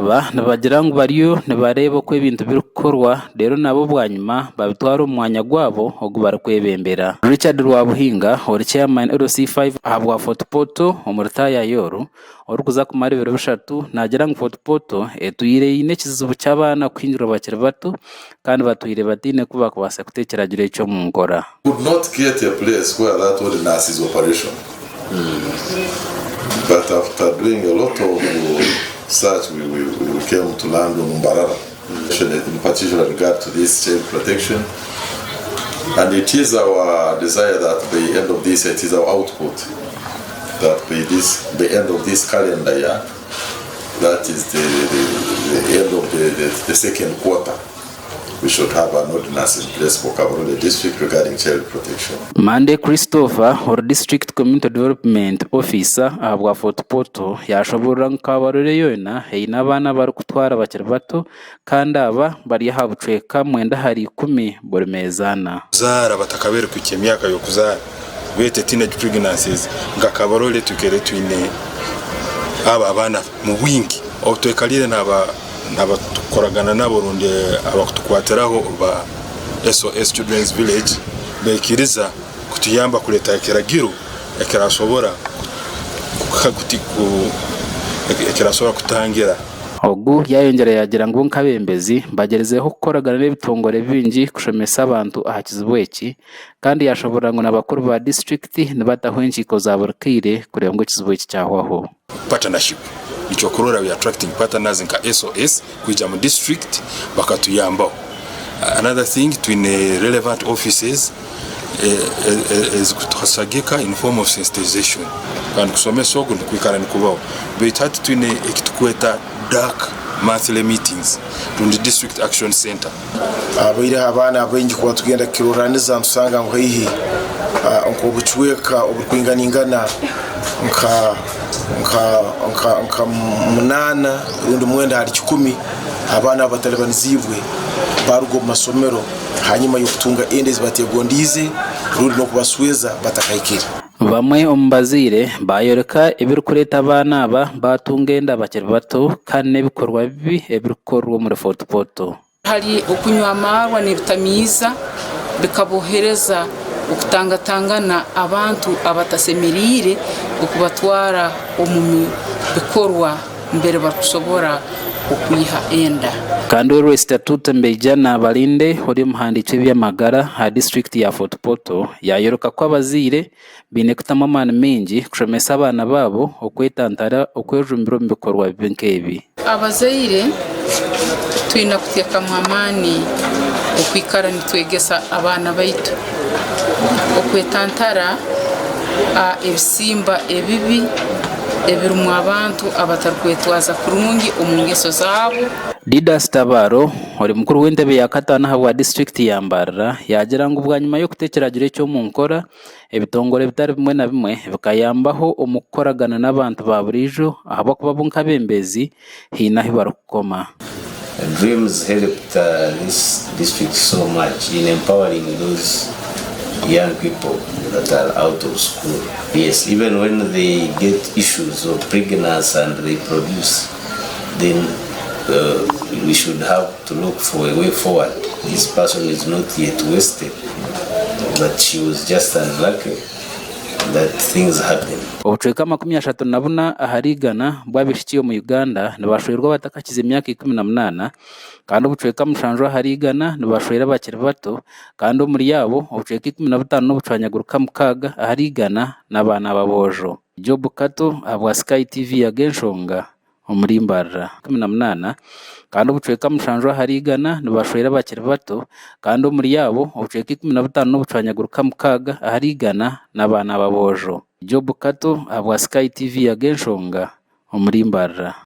Aba nibagira ngu bariyo nibareeba oku ebintu birikukorwa reero nabo bwanyima babitwara omu mwanya gwabo ogu barikwebembera. Richard Rwabuhinga ori Chairman LC5 ahabwa Fort Portal omuri Taayaaya oru orikuza kumara ebiro bishatu naagira ngu Fort Portal etwire eine ekizibu ky'abaana kuhingirwa bakiri bato kandi batwire bataine ku bakubaasa kuta ekiragiro ekyo omu nkora. Could not get a place where that ordinance is operational but after doing a lot of search we, we, we came to land on Mbarara in particular regard to this child protection and it is our desire that by the end of this it is our output that by this the end of this calendar year that is the, the, the end of the, the, the second quarter we should have an ordinance in place for Kabarole district regarding child protection. Mande Christopher ori District Community Development Officer ahabwa Fort Portal yashoborora ngu Kabarole yoona eine abaana abarikutwara bakiri bato kandi aba bari aha bucweka 90 buri meezi ana. Kuzaara batakabaire kuhikya emyaka y'okuzaara beete teenage pregnancies nka Kabarole twikaire twine abo abaana mu bwingi obu twekariire naba N'abatukoragana nabo rundi abakutukwatiraho ba SOS Children's Village baikiriza kutuyamba kureeta ekiragiro ekirasobora ekirasobora kutangira. Ogu yayongyera yagira ngu bo nk'abebembezi bagyerizeho kukoragana n'ebitongore bingi kushomesa abantu aha kizibu eki kandi yashoborora ngu na bakuru ba disiturikiti nibataho enkiiko za buri kaire kureeba ngu ekizibu eki kyahwaho. Partnership nikyo kurora we attracting partners nka SOS kwija mu district bakatuyambaho. Another thing twine relevant offices ezikutushagika in form of sensitization kandi kusomesa oku nikwikara nikubaho beitu hati twine ekitukweta dark monthly meetings rundi district action center. Habaireho abaana baingi kuba tugenda kukiroraniza nitusanga ngu haihi nk'obucweka oburukwinganingana nka nka nka munaana rundi mwenda hali kikumi abaana abatalibaniziibwe baruga omu masomero hanyuma y'okutunga enda ezi bategondiize rundi n'okubasweza batakahikire. Bamwe omu bazaire baayoreka ebirikureeta abaana aba baatunga enda bakiri bato kandi n'ebikorwa bibi ebirikukorwa omuri Fort Portal. Hari okunywa amaarwa n'ebitamiiza bikabohereza okutangatangana abantu abatasemeriire okubatwara omu bikorwa mbere barukusobora okwiha enda. Kandi we Rwesitatuta Mbeijana Balinde ori omuhandiiki w'eby'amagara aha disiturikiti ya Fort Portal yaayoreka ku abazaire baine kutamu amaani maingi kushomesa abaana baabo okwetantara okwejumbira omu bikorwa bibi nk'ebi. Abazaire twine kuteekamu amaani okwikara nitwegesa abaana baitu okwetantara ebisimba ebibi ebirimu abantu abatarikwetwaza kurungi omu ngeso zaabo. Didas Tabaro, ori mukuru w'entebe ya kataano ahabwa disiturikiti ya Mbarara yaagira ngu bwanyima y'okuta ekiragiro eki omu nkora, ebitongore bitari bimwe na bimwe bikayambaho omu kukoragana n'abantu ba buriijo ahabw'okuba bo nk'abeembezi haine ahu barikukoma. Dreams helped this district so much in empowering those young people that are out of school. Yes, even when they get issues of pregnancy and they produce, then we should have to look for a way forward. This person is not yet wasted, but she was just unlucky that things happen. Obucweka 34 ahari igana bw'abaishiki omu Uganda nibashwerwa batakakize myaka 18 kandi obucweka 7 ahari igana nibashwera bakiri bato kandi omuri abo obucweka 15 n'obucwanyaguruka 6 ahari igana n'abaana b'aboojo. Job Kato ahabwa Sky TV Ag'enshonga omuri Mbarara. 18 kandi obucweka 7 ahari igana nibashwera bakiri bato kandi omuri abo obucweka 15 n'obucwanyaguruka 6 ahari igana n'abaana b'aboojo. Job Kato ahabwa Sky TV Ag'enshonga omuri Mbarara.